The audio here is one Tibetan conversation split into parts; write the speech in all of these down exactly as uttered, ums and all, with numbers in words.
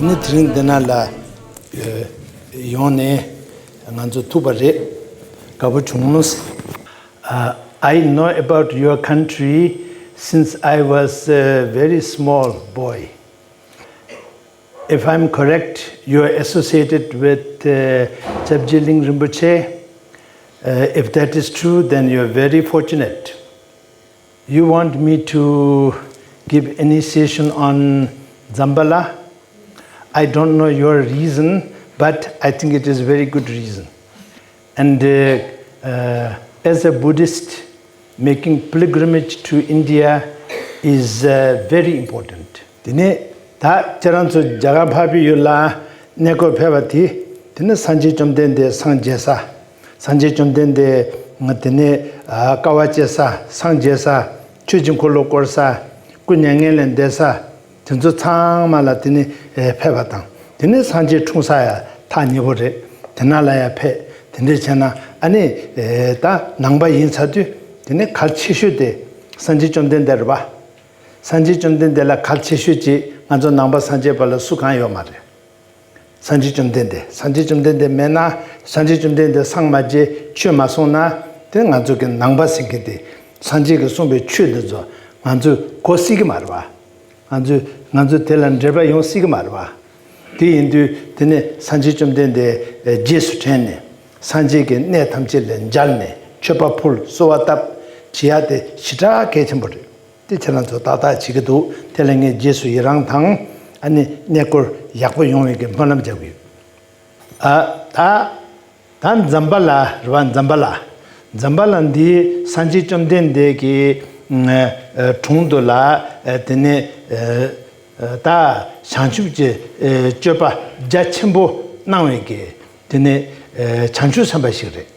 ནི་དེ་རིང་འདི་ན་ལ་ཡོང་ནས་ང་ཚོ་ཐུག་པ་རེད། དགའ་པོ་བྱུང་། Uh, I know about your country since I was a very small boy. If I'm correct, you are associated with uh, Chapje Ling Rinpoche. Uh, if that is true, then you are very fortunate. You want me to give initiation on Zambala? I don't know your reason, but I think it is very good reason. And uh, uh, as a Buddhist, making pilgrimage to India is uh, very important. དེ་ནས་ད་ཁྱེད་རང་ཚོ་རྒྱ་གར་འཕགས་པའི་ཡུལ་ལ་གནས་སྐོར་ཕེབས་པ་དེ། དེ་ནས་སངས་རྒྱས་བཅོམ་ལྡན་འདས་སངས་རྒྱས་ས། སངས་རྒྱས་བཅོམ་ལྡན་འདས་དེ་ནས་དཀའ་བ་སྤྱད་ས། སངས་རྒྱས་ས། ཆོས་ཀྱི་འཁོར་ལོ་བསྐོར་ས། སྐུ་མྱ་ངན་ལས་འདས་ས། དེ་ཚོ་ཚང་མ་ལ་དེ་ནས་ཕེབས་པ་དང་། དེ་ནས་སངས་རྒྱས་འཁྲུངས་ས་ཡ་ཐག་ཉེ་པོ་རེད། དེ་ན་ལ་ཡ་ཕེབས། དེ་འདྲས་བྱས་ན་ཨ་ནི་ད་ནང་པ་ཡིན་ཚར་དུས་དེ་ནས་གལ་ཆེ་ཤོས་དེ་སངས་རྒྱས་བཅོམ་ལྡན་འདས་རེད་པ། སངས་རྒྱས་བཅོམ་ལྡན་འདས་ལ་གལ་ཆེ་ཤོས་ཀྱི་ང་ཚོ་ནང་པ་སངས་རྒྱས་པ་ལ་སུ་གང་ཡོད་མ་རེད། སངས་རྒྱས་བཅོམ་ལྡན་འདས། སངས་རྒྱས་བཅོམ་ལྡན་འདས་མེད་ན། སངས་རྒྱས་བཅོམ་ལྡན་འདས་སངས་མ་རྒྱས་ཆོས་མ་གསུངས་ན། དེ་ང་ཚོ་གི་ནང་པ་ཟེར་མཁན་དེ་སངས་རྒྱས་ཀྱིས་གསུངས་པའི་ཆོས་འདི་ཚོ་ང་ཚོས་གོ་སྲིད་ཀྱི་མ་རེད་པ། ང་ཚོས་ང་ཚོས་དེ་ལ་འབྲེལ་བ་ཡོང་སྲིད་ཀྱི་མ་རེད་པ། དེ་ཡིན་དུས་དེ་ནས་སངས་རྒྱས་བཅོམ་ལྡན་འདས་རྗེས་སུ་དྲན་ནས། སངས་རྒྱས་ཀྱི་གནས་ཐམས་ཅད་ལ་མཇལ་ནས་མཆོད་པ་ཕུལ། གསོལ་བ་བཏབ་བྱེད་ཡ་དེ་ཞེ་དྲག་གལ་ཆེན་པོ་རེད། དེ་ཁྱེད་རང་ཚོ་ཏག་ཏག་བྱེད་ཀྱི་འདུག་དེ་ལ་ངས་རྗེས་སུ་ཡི་རང་དང་། ཨ་ནི་གནས་སྐོར་ཡག་པོ་ཡོང་བའི་གི་སྨོན་ལམ་རྒྱག་གི་ཡོད། ཨ་ད་ད་འཛམ་བྷ་ལ་རེད་པ། འཛམ་བྷ་ལ། འཛམ་བྷ་ལ་འདི་སངས་རྒྱས་བཅོམ་ལྡན་འདས་ཀྱི་ཨ་ཨ་དྲུང་དུ་ལ། ཨ་དེ་ནས་ཨ་ཨ་ད་བྱང་ཆུབ་ཀྱི་ཨ་སྤྱོད་པ་རྒྱ་ཆེན་པོ་གནང་བའི་གི། དེ་ནས་ཨ་བྱང་ཆུབ་སེམས་དཔའ་ཞིག་རེད།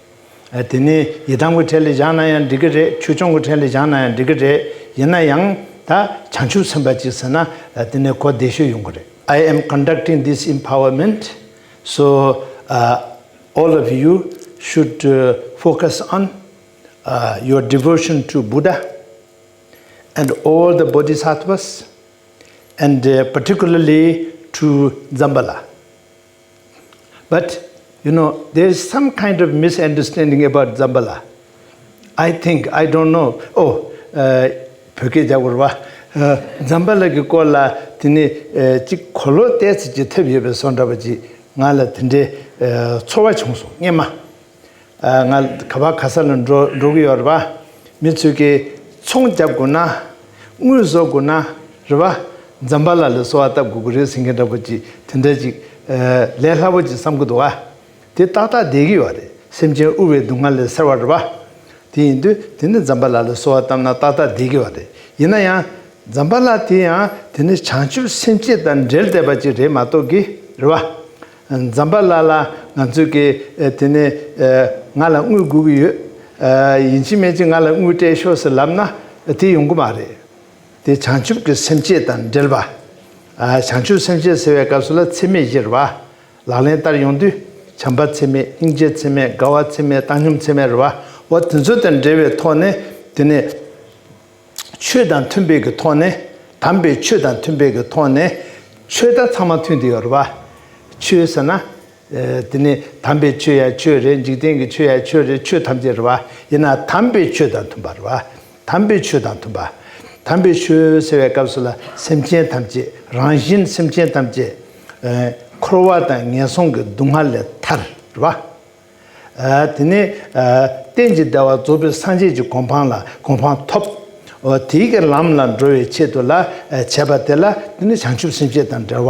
ཨ་དེ་ནས་ཡི་དམ་གྱི་གྲལ་ལ་བཞག་ན་ཡང་འགྲིག་གི་རེད། ཆོས་སྐྱོང་གི་གྲལ་ལ་བཞག་ན་ཡང་འགྲིག་གི་རེད། ཡིན་ན་ཡང་ད་བྱང་ཆུབ་སེམས་དཔའ་ཅིག་ཟེར་ན་ཨ་དེ་ནས་གོ་བདེ་ཤོས་ཡོང་གི་རེད། I am conducting this empowerment, so uh, all of you should uh, focus on uh, your devotion to Buddha and all the bodhisattvas, and uh, particularly to Zambala. But you know, there is some kind of misunderstanding about Zambala. I think, I don't know. Oh, uh, བོད་སྐད་རྒྱག་དགོས་རེད་པ། ཨ་འཛམ་བྷ་ལ་གི་སྐོར་ལ་དེ་ནས་ཨ་ཅིག་གོ་ལོག་ཏོག་ཙམ་ཅིག་ཐེབས་ཡོད་པའི་བཟོ་འདྲ་པོ་ཅིག་ང་ལ་དེ་འདྲའི་ཨ་ཚོར་བ་བྱུང་སོང་སྔོན་མ། ཨ་ང་ག་པར་ག་ས་ལ་འགྲོ་འགྲོ་གི་ཡོད་རེད་པ། མི་ཚོས་ཀྱིས་ཚོང་རྒྱབ་དགོས་ན། དངུལ་བཟོ་དགོས་ན་རེད་པ། འཛམ་བྷ་ལ་ལ་གསོལ་བ་བཏབ་དགོས་ཀྱི་རེད་ཟེར་མཁན་འདྲ་པོ་ཅིག་དེ་འདྲ་ཅིག་ཨ་ལས་སླ་པོ་ཅིག་བསམ་གྱི་འདུག་ག་དེ་ཏག་ཏག་བསྡད་ཀྱི་ཡོད་རེད། སེམས་ཅན་དབུལ་བའི་སྡུག་བསྔལ་ལས་སེལ་བ་རེད་པ། དེ་ཡིན་དུས་དེ་ནི་འཛམ་བྷ་ལ་ལ་གསོལ་བ་བཏབ་ན་ཏག་ཏག་བསྡད་ཀྱི་ཡོད་རེད། ཡིན་ན་ཡང་འཛམ་བྷ་ལ་དེ་ཡང་དེ་ནི་བྱང་ཆུབ་སེམས་བསྐྱེད་དང་འབྲེལ་བསྡད་པ་ཅིག་རེད་མ་གཏོགས་ཀྱི་རེད་པ། འཛམ་བྷ་ལ་ལ་ང་ཚོས་ཀྱི་ཨ་དེ་ནི་ཨ་ང་ལ་དངུལ་དགོས་ཀྱི་ཡོད། ཨ་ཡིན་གཅིག་མིན་གཅིག་ང་ལ་དངུལ་སྤྲད་ཤོག་ཟེར་ལབ་ན་དེ་ཡོང་གི་མ་རེད། དེ་བྱང་ཆུབ་ཀྱི་སེམས་བསྐྱེད་དང་འབྲེལ་བ། ཨ་བྱང་ཆུབ་སེམས་བསྐྱེད་ཟེར་བའི་སྐབས་སུ་ལ་ཚད་མེད་བཞི་རེད་པ། ལག་ལེན་བསྟར་ཡོང་དུས་བྱམས་པ་ཚད་མེད། སྙིང་རྗེ་ཚད་མེད། དགའ་བ་ཚད་མེད། བཏང་སྙོམས་ཚད་མེད་རེད་པ། འོ་དེ་ཚོ་དང་འབྲེལ་བའི་ཐོག་ནས་དེ་ནས་ཆོས་དང་མཐུན་པའི་གི་ཐོག་ནས། དམ་པའི་ཆོས་དང་མཐུན་པའི་གི་ཐོག་ནས། ཆོས་ད་ཚང་མ་མཐུན་དེ་ཡོད་རེད་པ། ཆོས་ཟེར་ན། ཨ་དེ་ནི་དམ་པའི་ཆོས་ཡ་ཆོས་རེད། འཇིག་རྟེན་གྱི་ཆོས་ཡ་ཆོས་རེད། ཆོས་ཐམས་ཅད་རེད་པ། ཡིན་ན་དམ་པའི་ཆོས་དང་མཐུན་པ་རེད་པ། དམ་པའི་ཆོས་དང་མཐུན་པ། དམ་པའི་ཆོས་ཟེར་བའི་སྐབས་སུ་ལ་སེམས་ཅན་ཐམས་ཅད། རང་བཞིན་སེམས་ཅན་ཐམས་ཅད། ཨ་འཁོར་བ་དང་ངན་སོང་གི་སྡུག་བསྔལ་ལས་ཐར་རེད་པ། ཨ་དེ་ནས་ཨ་གཏན་གྱི་བདེ་བ་རྫོགས་པའི་སངས་རྒྱས་ཀྱི་གོ་འཕང་ལ་གོ་འཕང་ཐོབ། འོ་དེའི་གི་ལམ་ལ་འགྲོ་བའི་ཆེད་དུ་ལ་ཨ་བྱས་པ་དེ་ལ་དེ་ནི་བྱང་ཆུབ་སེམས་བསྐྱེད་དང་འབྲེལ་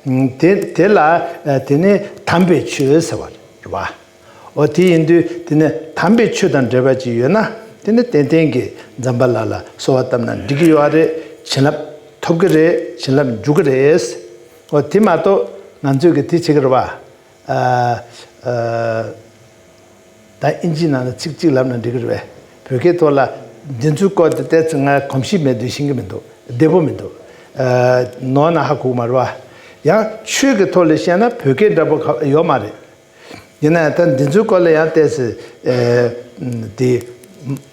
བ། དེ་དེ་ལ་ཨ་དེ་ནི་དམ་པའི་ཆོས་ཟེར་བ་རེད་པ། འོ་དེ་ཡིན་དུས་དེ་ནི་དམ་པའི་ཆོས་དང་འབྲེལ་བ་ཅིག་ཡོད་ན། དེ་ནི་ཏན་ཏན་གྱི་འཛམ་བྷ་ལ་ལ་གསོལ་བ་བཏབ་ན་འགྲིག་གི་ཡོད་རེད། བྱིན་རླབས་ཐོབ་ཀྱི་རེད། བྱིན་རླབས་འཇུག་གི་རེད། འོ་དེ་མ་གཏོགས་ང་ཚོས་ཀྱི་དེ་བྱེད་ཀྱི་རེད་པ། ཨ་ཨ་ད་ཨིན་ཇིའི་ནང་ལ་ཚིག་གཅིག་ལབ་ན་འགྲིག་གི་རེད་པས། བོད་སྐད་ཐོག་ལ་འདི་ཚོའི་སྐོར་དེ་ཏོག་ཙམ་ང་གོམས་གཤིས་མེད་དུས་ཤེས་ཀྱི་མི་འདུག་བདེ་པོ་མི་འདུག་ཨ་ནོར་ན་ཧ་གོ་གི་མ་རེད་པ། ཡང་ཆོས་ཀྱི་ཐོག་ལ་བཤད་ན་བོད་སྐད་འདྲ་པོ་ག་ཡོད་མ་རེད། ཡིན་ན་ཡང་ད་འདི་ཚོའི་སྐོར་ལ་ཡང་ཏོག་ཙམ་ཨེ་དེ་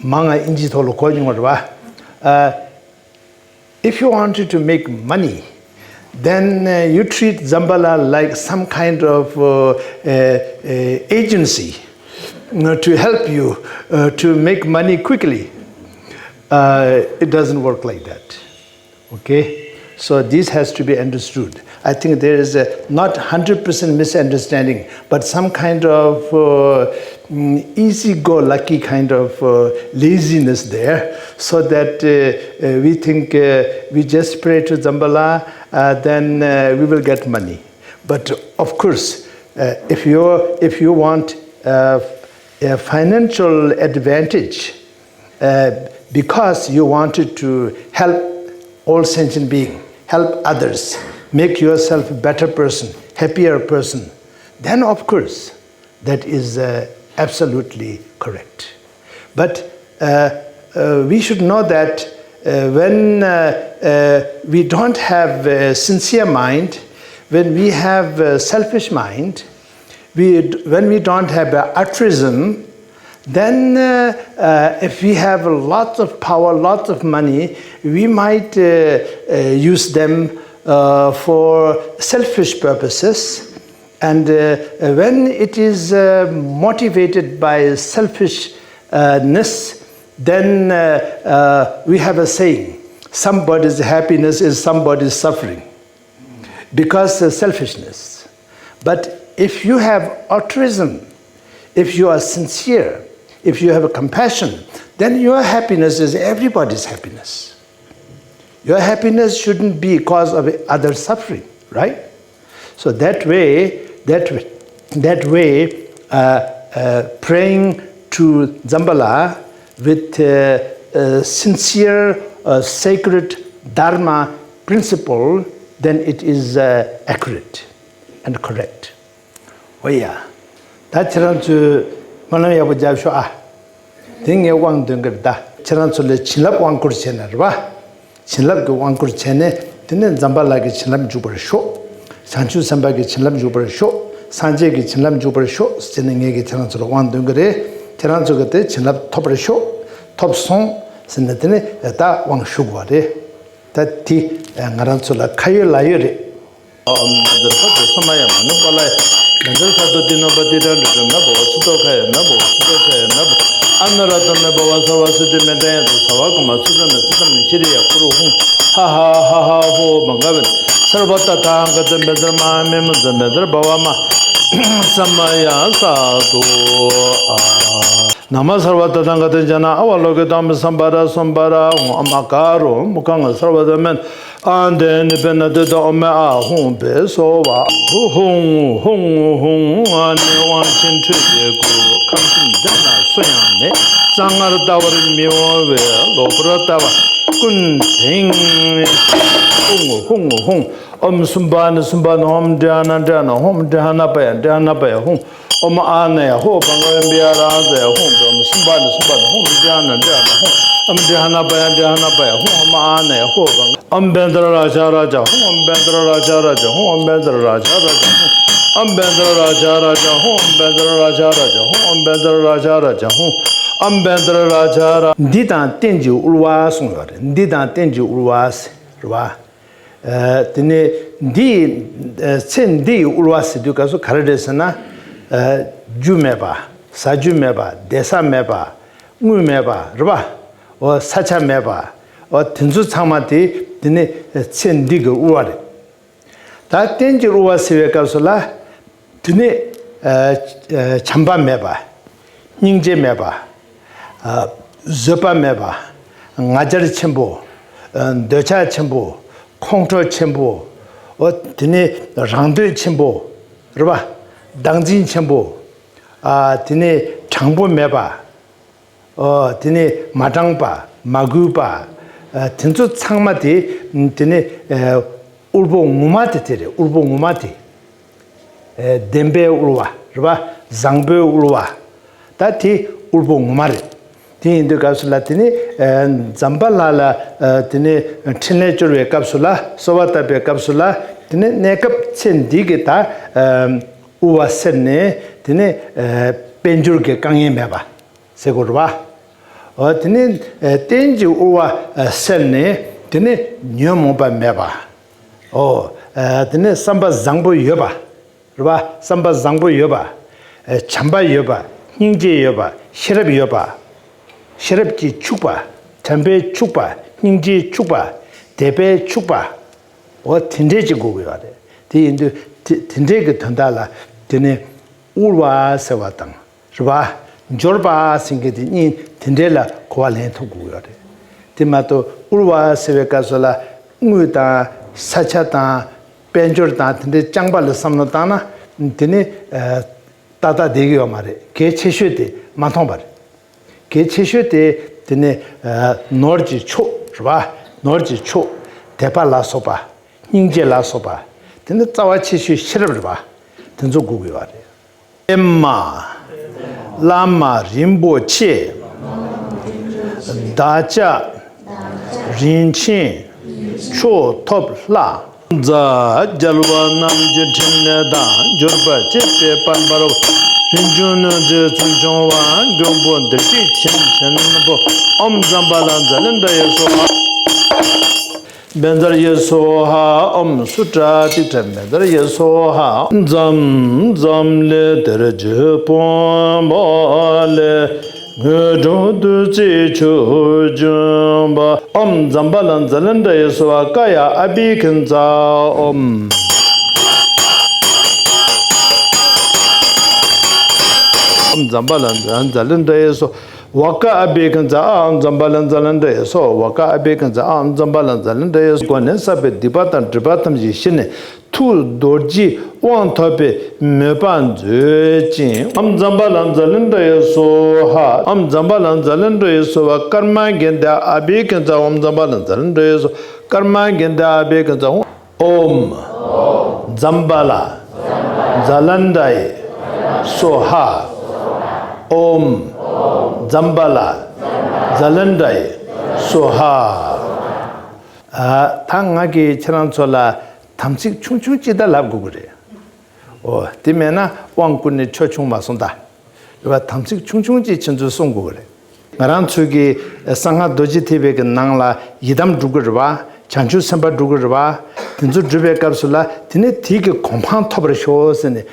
མང་ང་ཨིན་ཇིའི་ཐོག་ལ་གོ་མྱོང་བ་རེད་པ། ཨ། If you wanted to make money, Then uh, you treat Zambala like some kind of uh, uh, uh, agency, you know, to help you uh, to make money quickly. Uh, it doesn't work like that. Okay? So this has to be understood. I think there is a not one hundred percent misunderstanding, but some kind of uh, mm, easy-go-lucky kind of uh, laziness there, so that uh, uh, we think uh, we just pray to Zambala, uh, then uh, we will get money. But of course, uh, if you if you want uh, a financial advantage, uh, because you wanted to help all sentient being, help others, make yourself a better person, happier person, then of course that is uh, absolutely correct. But uh, uh, we should know that uh, when uh, uh, we don't have a sincere mind, when we have a selfish mind, we, when we don't have altruism, then uh, uh, if we have lots of power, lots of money, we might uh, uh, use them uh, for selfish purposes. And uh, when it is uh, motivated by selfishness, then uh, uh, we have a saying, somebody's happiness is somebody's suffering, because of selfishness. But if you have altruism, if you are sincere, if you have compassion, then your happiness is everybody's happiness. Your happiness shouldn't be cause of other suffering, right? So that way, that way, that way, uh, uh, praying to Zambala with uh, uh, sincere, uh, sacred Dharma principle, then it is uh, accurate and correct. ཨོ་ཡ། ད་ཁྱེད་རང་ཚོས་སྨོན་ལམ་ཡག་པོ་རྒྱབ་ཤོག་ཨ། དེ་ངས་དབང་འདོན་གི་རེད་ད། ཁྱེད་རང་ཚོ་ལ་བྱིན་རླབས་དབང་བསྐུར་བྱས་ནས་རེད་པ། བྱིན་རླབས་ཀྱི་དབང་བསྐུར་བྱས་ནས་དེ་ནས་ཛམ་བྷ་ལ་གི་བྱིན་རླབས་འཇུག་པར་ཤོག་བྱང་ཆུབ་སེམས་དཔའ་གི་བྱིན་རླབས་འཇུག་པར་ཤོག་སངས་རྒྱས་ཀྱི་བྱིན་རླབས་འཇུག་པར་ཤོག་ཟེར་ནས་ངས་ཀྱིས་ཁྱེད་རང་ཚོ་ལ་དབང་འདོན་གི་རེད། ཁྱེད་རང་ཚོ་གི་དེ་བྱིན་རླབས་ཐོབ་པར་ཤོག་ཐོབ་སོང་ཟེར་ནས་དེ་ནས་ད་དབང་ཞུ་དགོས་པ་རེད། ད་དེ་ང་རང་ཚོ་ལ་ཁ་ཡོད་ལག་ཡོད་རེད། ཨོཾ་མཉྫུ་ལྷ་དྷཱུ་སོ་མ་ཡ་མ་ནུ་པཱ་ལ་ཡ། མཉྫུ་ལྷ་དྷཱུ་ཏི་ནུ་པ་ཏི་ཏྲ་ཏྲི་ཏྲ་ན་བྷཱ་བ་སུ་ཏོ་ཁ་ཡ་ན་བྷཱ་བ་སུ་ཏོ་ཁ་ཡ་ན་བྷཱ་བ། ཨ་ནུ་ར་ཏ་ནུ་བྷཱ་བ་སརྦ་སི་ཏི་མེ་ཏ་ཡ་ཏུ་ས་བ་ཀ་མ་སུ་ཏ་ན་ཙི་ཏ་མི་ཤི་རི་ཡ་ཀུ་རུ་ཧུང་ཧ་ཧ་ཧ་ཧ་ཧོ་བྷ་ག་ཝན། སརྦ་ཏ་ཐཱ་ག་ཏ་མེ་ཛར་མ་ཧ་མེ་མུ་ཛ་མེ་ཛར་བྷ་བ་མ་ས་མ་ཡ་ས་དུ་ཨ། ན་མ་སརྦ་ཏ་ཐཱ་ག་ཏ་ཛྙཱ་ན་ཨ་བ་ལོ་ཀི་ཏ་མ་སམ་བྷ་ར་སམ་བྷ་ར་ཧུང་ཨ་མ་ཀ་རོ་མུ་ཁ་ང་སརྦ་ཏ་མེན། ཨ་ཏེ་ནི་པེ་ན་ཏེ་ཏོ་ཨོ་མེ་ཨ་ཧུང་བེ་སོ་བ་ཧུ་ཧུང་ཧུང་ཧུང་ཨ་ནི་དབང་ཆེན་ཁྲོས་པའི་སྐུ། ཁམས་གསུམ་འདི་ན་སུ་ཡང་མེད། གསང་སྔགས་ལྟ་བར་མི་འོང་བའི། གློ་བུར་ལྟ་བ་ཀུན་དེང་ཧུང་ཧུང་ཧུང་། ཨོཾ་སུམྦྷ་ནི་སུམྦྷ་ནི་ཧོཾ་དྲི་ཧ་ན་དྲི་ཧ་ན་ཧོཾ་དྲི་ཧ་ན་པ་ཡ་དྲི་ཧ་ན་པ་ཡ་ཧུང་། ཨོཾ་ཨཱ་ནཱ་ཡ་ཧོ་བྷ་ག་ཝེ་བི་ཡ་ར་ཛ་ཡ་ཧུང་། ཨོཾ་སུམྦྷ་ནི་སུམྦྷ་ནི་ཧོཾ་དྲི་ཧ་ན་དྲི་ཧ་ན་ཧུང་། ཨོཾ་དྲི་ཧ་ན་པ་ཡ་དྲི་ཧ་ན་པ་ཡ་ཧུང་། ཨོཾ་ཨཱ་ནཱ་ཡ་ཧོ་བྷ་ག། ཨོཾ་བཻ་དྷ་ར་རཱ་ཛ་རཱ་ཛ་ཧུང་། ཨོཾ་བཻ་དྷ་ར་རཱ་ཛ་རཱ་ཛ་ཧུང་། ཨོཾ་བཻ་དྷ་ར་རཱ་ཛ་རཱ་ཛ་ཧུང་། ཨོཾ་བཻ་དྷ་ར་རཱ་ཛ་རཱ་ཛ་ཧུང་། ཨོཾ་བཻ་དྷ་ར་རཱ་ཛ་རཱ་ཛ་ཧུང་། ཨོཾ་བཻ་དྷ་ར་རཱ་ཛ་རཱ་ཛ་ཧུང་། ཨོཾ་བཻ་དྷ་ར་རཱ་ཛ་རཱ། འདི་དང་རྟེན་གྱི་དབུལ་བ་གསུངས་ཡོད་རེད། འདི་དང་རྟེན་གྱི་དབུལ་བ་ཟེར་བ། ཨ་དེ་ནས་འདི་ཡི་ཨ་ཚེ་འདི་ཡི་དབུལ་བ་ཟེར་དུས་སྐབས་སུ་ག་རེ་རེད་ཟེར་ན། ཨ་རྒྱུ་མེད་པ། ཟ་རྒྱུ་མེད་པ། བསྡད་ས་མེད་པ། དངུལ་མེད་པ་རེད་པ། འོ་ས་ཆ་མེད་པ། འོ་དེ་ཚོ་ཚང་མ་དེ་དེ་ནི་ཚེ་འདི་གི་དབུལ་བ་རེད། ད་རྟེན་གྱི་དབུལ་བ་ཟེར་བའི་སྐབས་སུ་ལ། དེ་ནི་ཨ་ཨ་བྱམས་པ་མེད་པ། སྙིང་རྗེ་མེད་པ། ཨ་བཟོད་པ་མེད་པ། ང་རྒྱལ་ཆེན་པོ། ཨ་འདོད་ཆགས་ཆེན་པོ། ཁོང་ཁྲོ་ཆེན་པོ། འོ་དེ་ནི་རང་འདོད་ཆེན་པོ། རེད་པ། བདག་འཛིན་ཆེན་པོ། ཨ་དེ་ནི་དྲང་པོ་མེད་པ། ཨོ་དེ་ནི་མ་དྲང་པ། མ་གུས་པ། ཨ་དེ་ཚོ་ཚང་མ་དེ་དེ་ནི་ཨ་དབུལ་པོ་ངོ་མ་དེ་དེ་རེད། དབུལ་པོ་ངོ་མ་དེ། ཨ་བདེན་པའི་དབུལ་བ་རེད་པ། བཟང་པོའི་དབུལ་བ། ད་དེ་དབུལ་པོ་ངོ་མ་རེད། དེ་ཡིན་དུས་སྐབས་སུ་ལ་དེ་ནི་ཨ་ཛམ་བྷ་ལ་ལ་ཨ་དེ་ནི་འཕྲིན་ལས་སྐྱོར་བའི་སྐབས་སུ་ལ། གསོལ་བ་བཏབ་པའི་སྐབས་སུ་ལ། དེ་ནི་གནས་སྐབས་ཚེ་འདི་གི་ད་ཨ་དབུལ་བ་སེལ་ནས་དེ་ནི་ཨ་དཔལ་འབྱོར་གྱི་དཀའ་ངལ་མེད་པ། ཟེར་དགོས་རེད་པ། འོ་དེ་ནི་ཨ་རྟེན་གྱི་དབུལ་བ་ཨ་སེལ་ནས་དེ་ནི་ཉོན་མོངས་པ་མེད་པ། འོ་ ཨ། དེ་ནས་བསམ་པ་བཟང་པོ་ཡོད་པ། རེད་པ། བསམ་པ་བཟང་པོ་ཡོད་པ། ཨ། བྱམས་པ་ཡོད་པ། སྙིང་རྗེ་ཡོད་པ། ཤེས་རབ་ཡོད་པ། ཤེས་རབ་ཀྱིས་ཕྱུག་པ། བྱམས་པས་ཕྱུག་པ། སྙིང་རྗེས་ཕྱུག་པ། དད་པས་ཕྱུག་པ། འོ་དེ་འདྲས་ཅིག་དགོས་ཀྱི་ཡོད་རེད། དེ་ཡིན་དུས་དེ་དེ་འདྲས་ཀྱི་དོན་དག་ལ། དེ་ནས་དབུལ་བ་ཟེར་བ་དང་། རེད་པ། འབྱོར་པ་ཟེར་མཁན་དེ་གཉིས་དེ་འདྲས་ལ་གོ་བ་ལེན་ཐུབ་དགོས་ཀྱི་ཡོད་རེད། དེ་མ་གཏོགས་དབུལ་བ་ཟེར་བའི་སྐབས་སུ་ལ་དངུལ་དང་ས་ཆ་དང་དཔལ་འབྱོར་དང་དེ་འདྲའི་རྐྱང་པ་ལ་བསམ་བློ་བཏང་ན། དེ་ནི་ཨ་ཏག་ཏག་བསྡད་ཀྱི་ཡོད་མ་རེད། གལ་ཆེ་ཤོས་དེ་མ་མཐོང་བ་རེད། གལ་ཆེ་ཤོས་དེ་དེ་ནི་ཨ་ནོར་གྱི་མཆོག་རེད་པ། ནོར་གྱི་མཆོག་དད་པ་ལ་སོགས་པ། སྙིང་རྗེ་ལ་སོགས་པ། དེ་ནི་རྩ་བ་ཆེ་ཤོས་ཤེས་རབ་རེད་པ། དེ་ཚོ་དགོས་ཀྱི་ཡོད་རེད། ཨེ་མ། བླ་མ་རིན་པོ་ཆེ། བདག་ཅག་རིན་ཆེན་མཆོག་ཐོབ་ལྷ། ཛ། རྒྱལ་བ་རྣམས་ཀྱི་ཕྲིན་ལས་དང་། འབྱོར་པ་བཅས་པའི་དཔལ་འབར་བ། རིན་འབྱུང་ནོར་རྫས་ཚོགས་ཆུང་བ། མགོན་པོ་བདེ་གཤེགས་ཆེན་ཆེན་པོ། ཨོཾ་ཛམྦྷ་ལ་ཛ་ལེནྡྲ་ཡེ་སྭཱ་ཧཱ། བཛྲ་ཡེ་སྭཱ་ཧཱ། ཨོཾ་སཱུ་ཏྲ་ཏིཥྛ་བཛྲ་ཡེ་སྭཱ་ཧཱ། འཛམ་འཛམ་གླིང་དེར་རྒྱུ་སྤངས་པ་ལས། དངོས་གྲུབ་བདུད་རྩིའི་ཆུ་འབྱུང་བ། ཨོཾ་ཛམྦྷ་ལ་ཛ་ལེནྡྲ་ཡེ་སྭཱ་ཧཱ། ཀཱ་ཡ་ཨ་བྷི་གྷྱཱན་ཛ། ཨོཾ། ཨོཾ་ཛམྦྷ་ལ་ཛ་ལེནྡྲ་ཡེ་སྭཱ་ཧཱ། བ་ཀ་ཨ་བྷི་གྷྱཱན་ཛ། ཨ། ཨོཾ་ཛམྦྷ་ལ་ཛ་ལེནྡྲ་ཡེ་སྭཱ་ཧཱ། བ་ཀ་ཨ་བྷི་གྷྱཱན་ཛ། ཨ། ཨོཾ་ཛམྦྷ་ལ་ཛ་ལེནྡྲ་ཡེ་སྭཱ་ཧཱ། སྒོ་ནས་བསགས་པའི་སྡིག་པ་དང་སྒྲིབ་པ་ཐམས་ཅད་ཞི་ནས། ཐུགས་རྡོ་རྗེའི་དབང་ཐོབ་པའི་མོས་པ་མཛོད་ཅིང་། ཨོཾ་ཛམྦྷ་ལ་ཛ་ལེནྡྲ་ཡེ་སྭཱ་ཧཱ། ཨོཾ་ཛམྦྷ་ལ་ཛ་ལེནྡྲ་ཡེ་སྭཱ་ཧཱ། ཀརྨ་གྷནྟ་ཨ་བྷི་གྷྱཱན་ཛ། ཨོཾ་ཛམྦྷ་ལ་ཛ་ལེནྡྲ་ཡེ་སྭཱ་ཧཱ། ཀརྨ་གྷནྟ་ཨ་བྷི་གྷྱཱན་ཛ། ཨོཾ་ཛམྦྷ་ལ་ཛ་ལེནྡྲ་ཡེ་སྭཱ་ཧཱ། ཨོཾ་ཛམྦྷ་ལ་ཛ་ལེནྡྲ་ཡེ་སྭཱ་ཧཱ། ཨ། ད་ང་གིས་ཁྱེད་རང་ཚོ་ལ་དམ་ཚིག་ཆུང་ཆུང་ཅིག་ད་ལབ་དགོས་ཀྱི་རེད། འོ། དེ་མེད་ན་དབང་བསྐུར་ནས་ཆོ་ཆུང་མ་སོང་ད། རེད་པ། དམ་ཚིག་ཆུང་ཆུང་ཅིག་ཁྱེད་ཚོས་སྲུང་དགོས་ཀྱི་རེད། ང་རང་ཚོའི་གི་གསང་སྔགས་རྡོ་རྗེ་ཐེག་པའི་གི་ནང་ལ་ཡི་དམ་སྒྲུབ་ཀྱི་རེད་པ། བྱང་ཆུབ་སེམས་དཔའ་སྒྲུབ་ཀྱི་རེད་པ། དེ་ཚོ་སྒྲུབ་པའི་སྐབས་སུ་ལ། དེ་ནི་དེའི་གི་གོ་འཕང་ཐོབ་པར་ཤོག་ཟེར་ནས་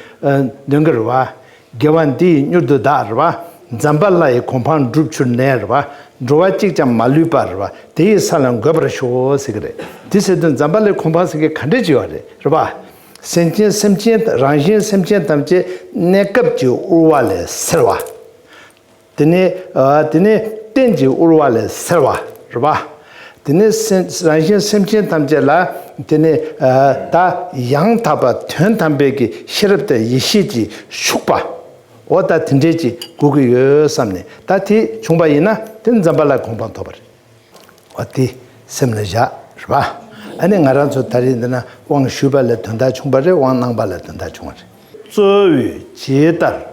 འདོན་གྱི་རེད་པ། དགེ་བ་འདི་ཡིས་མྱུར་དུ་བདག་རེད་པ། ཛམྦྷ་ལ་ཡི་གོ་འཕང་འགྲུབ་གྱུར་ནས་རེད་པ། འགྲོ་བ་གཅིག་ཀྱང་མ་ལུས་པ་རེད་པ། དེ་ཡི་ས་ལ་འགོད་པར་ཤོག་ཟེར་གྱི་རེད། དེ་ཟེར་དུས་ཛམྦྷ་ལའི་གོ་འཕང་ཟེར་མཁན་ག་འདྲས་ཅིག་ཡོད་རེད། རེད་པ། སེམས་ཅན། སེམས་ཅན། རང་གཞན་སེམས་ཅན་ཐམས་ཅད་གནས་སྐབས་ཀྱི་དབུལ་བ་ལས་སེལ་བ། དེ་ནས། ཨ། དེ་ནས་རྟེན་གྱི་དབུལ་བ་ལས་སེལ་བ་རེད་པ། དེ་ནས་སེམས། རང་གཞན་སེམས་ཅན་ཐམས་ཅད་ལ། དེ་ནས། ཨ། ད་ཡང་དག་པ་དོན་དམ་པའི་གི་ཤེས་རབ་དང་ཡེ་ཤེས་ཀྱིས་ཕྱུག་པ། འོ། ད་དེ་འདྲས་ཅིག་དགོས་ཀྱི་ཡོད་བསམ་ནས། ད་དེ་བྱུང་བ་ཡིན་ན་དེ་ཛམྦྷ་ལ་གོ་འཕང་ཐོབ་པ་རེད། འོ། དེ་སེམས་ལ་བཞག་རེད་པ། ཨ་ནི་ང་རང་ཚོ་ད་རེས་འདི་ན་དབང་ཞུས་པ་ལ་དོན་དག་བྱུང་བ་རེད། དབང་གནང་བ་ལ་དོན་དག་བྱུང་བ་རེད། གཙོ་བོས་ཇི་ལྟར།